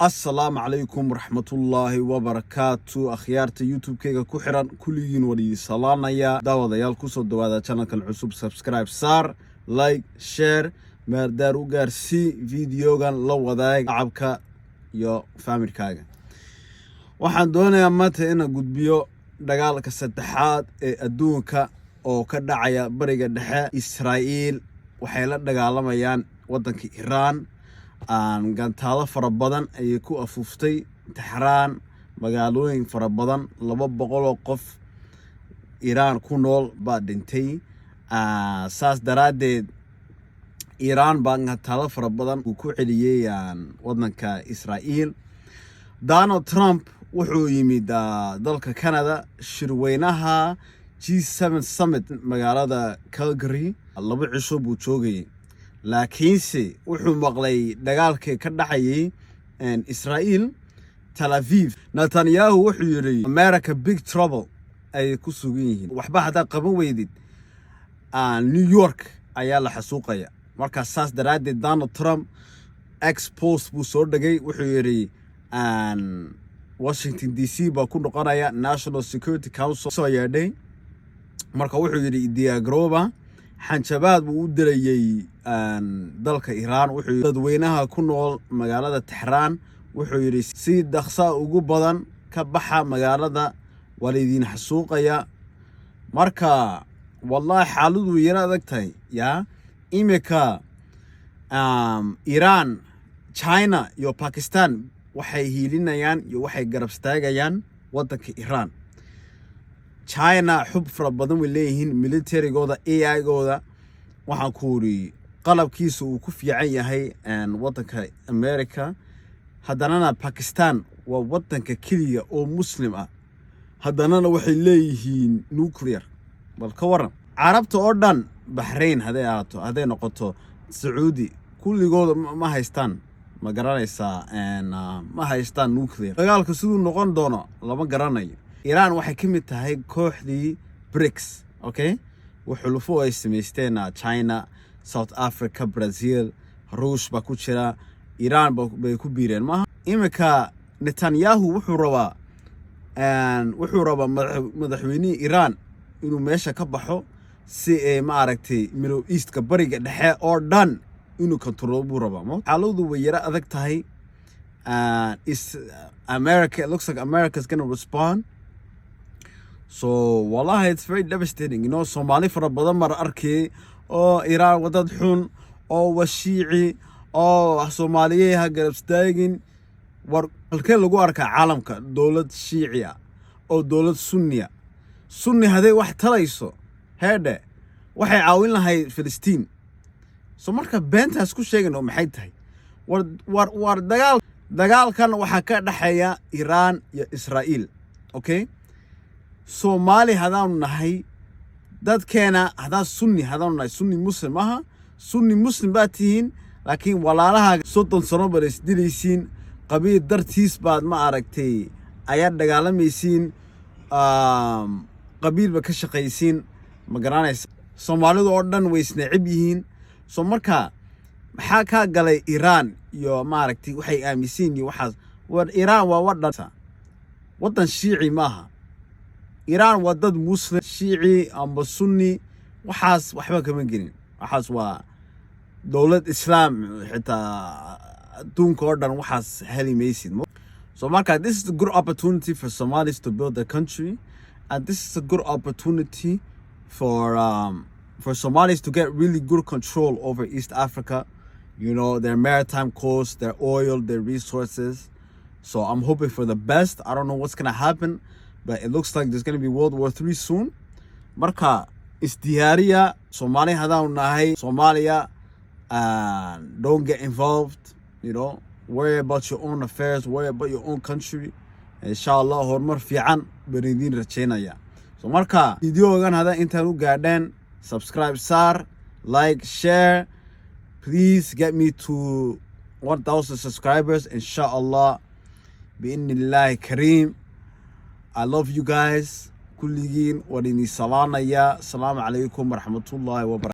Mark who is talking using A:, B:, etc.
A: Asalaamu calaykum waraxmatullaahi wabarakaatu. Akhyaarta YouTube-kayga ku xiran kulligiin waan idin salaamayaa. Daawadayaal, kusoo dhawaada channelkan cusub. Subscribe saar, like, share, meerdaar u gaarsii videogan, la wadaag shacabka iyo familykaaga. Waxaan doonayaa maanta inaan gudbiyo dagaalka saddexaad ee adduunka oo ka dhacaya Bariga Dhexe. Israa'iil waxay la dagaalamayaan waddanka Iiraan. Gantaalo fara badan ayay ku afuuftay Taxraan, magaalooyin fara badan. 200 oo qof Iiraan ku nool baa dhintay. Saas daraaddeed Iiraan baa gantaalo fara badan uu ku celiyey waddanka Israa'iil. Donald Trump wuxuu yimid dalka Canada, shirweynaha G7 Summit magaalada Calgary. 2 cisho buu joogayay, laakiinse wuxuu maqlay dagaalkii ka dhacayay Israa'iil, Tel Aviv. Netanyahu wuxuu yidhi America big trouble ayay ku sugan yihiin. Waxba haddaad qaban weydid, New York ayaa la xasuuqaya. Markaas saas daraaddeed Donald Trump X post buu soo dhegay. Wuxuu yidhi Washington DC baa ku noqonaya, National Security Council soo yeedhay. Marka wuxuu yidhi diyaargarooba. Xanjabaad buu u dirayey dalka Iiraan. Wuxuu dadweynaha ku nool magaalada Texraan wuxuu yidhi si dhaqsa ugu badan ka baxa magaalada, waa laydiin xasuuqaya. Marka wallahi xaaladu way yaro adag tahay. Yaa imika Iiraan, China iyo Pakistan waxay hiilinayaan iyo waxay garab istaagayaan waddanka Iiraan. China xub fara badan way leeyihiin, militarigooda, AI-gooda, waxaan ku uri qalabkiisa uu ku fiican yahay waddanka America. Haddanana Pakistan waa waddanka keliya oo Muslim ah, haddanana waxay leeyihiin nuclear. Bal ka waran Carabta oo dhan, Baxrain hadday ahaato, hadday noqoto Sacuudi, kulligooda ma haystaan, ma garanaysaa, ma haystaan nuclear. Dagaalka siduu noqon doono lama garanayo. Iiraan waxay ka mid tahay kooxdii BRICS, okay, xulufo ay samaysteen China, South Africa, Brazil, Ruush baa ku jira. Iiraan bay ku biireen maaha. Iminka Netanyahu wuxuu rabaa madaxweynihii Iiraan inuu meesha ka baxo, si ay, ma aragtay, Middle Eastka, Bariga Dhexe oo dhan inuu control buu rabaa. Xaaladu way yaro adag tahay. Is America, it looks like America's gonna respond. So wallahi it's very devastating. Soomaali fara badan mar arkay oo Iiraan wadad xun oo washiici oo Soomaaliyey ha garab istaagin. War halkee lagu arkaa caalamka dowlad Shiici ah oo dowlad Sunniya? Sunni hadday wax talayso, heedhe, waxay caawin lahayd Filistiin. So marka beentaas ku sheegan oo maxay tahay? War dagaalkan waxaa ka dhexeeya Iiraan iyo Israa'iil, okay. Soomaali haddaanu nahay, dadkeena haddaan Sunni haddaanu nahay, Sunni Muslim aha, Sunni Muslim baad tihiin, laakiin walaalahaaga 30 sano baad isdilaysiin. Qabiil dartiis baad, ma aragtay, ayaad dagaalamaysiin, qabiilba ka shaqaysiin, ma garanaysa. Soomaalidu oo dhan way isnecib yihiin. So marka maxaa kaa galay Iiraan iyo, maaragtay, waxay aaminsiin iyo waxaas? War Iiraan waa waddan Shiici maaha. Iiraan waa dad Muslim. Shiici amba Sunni waxaas waxba kama gelin. Waxaas waa dowlad Islaam, xitaa adduunka oo dhan waxaas heli maysid. So marka this is a good opportunity for Somalis to build their country, and this is a good opportunity for Somalis to get really good control over East Africa, their maritime coast, their oil, their resources. So I'm hoping for the best. I don't know what's gonna happen, but it looks like there's gonna be World War III soon. Marka isdiyaariya, Soomaali haddaanu nahay Soomaaliya. Don't get involved. Worry about your own affairs, worry about your own country. Insha Allah horumar fiican baan idiin rajaynaya. So marka videogan hadda intaan u gaadheen, subscribe saar, like, share. Please get me to 1000 subscribers, insha Allah, biidnillahi kariim. I love you guys kulligiin. Waan idin salaamayaa. Asalaamu calaykum waraxmatullaahi wabarakatu.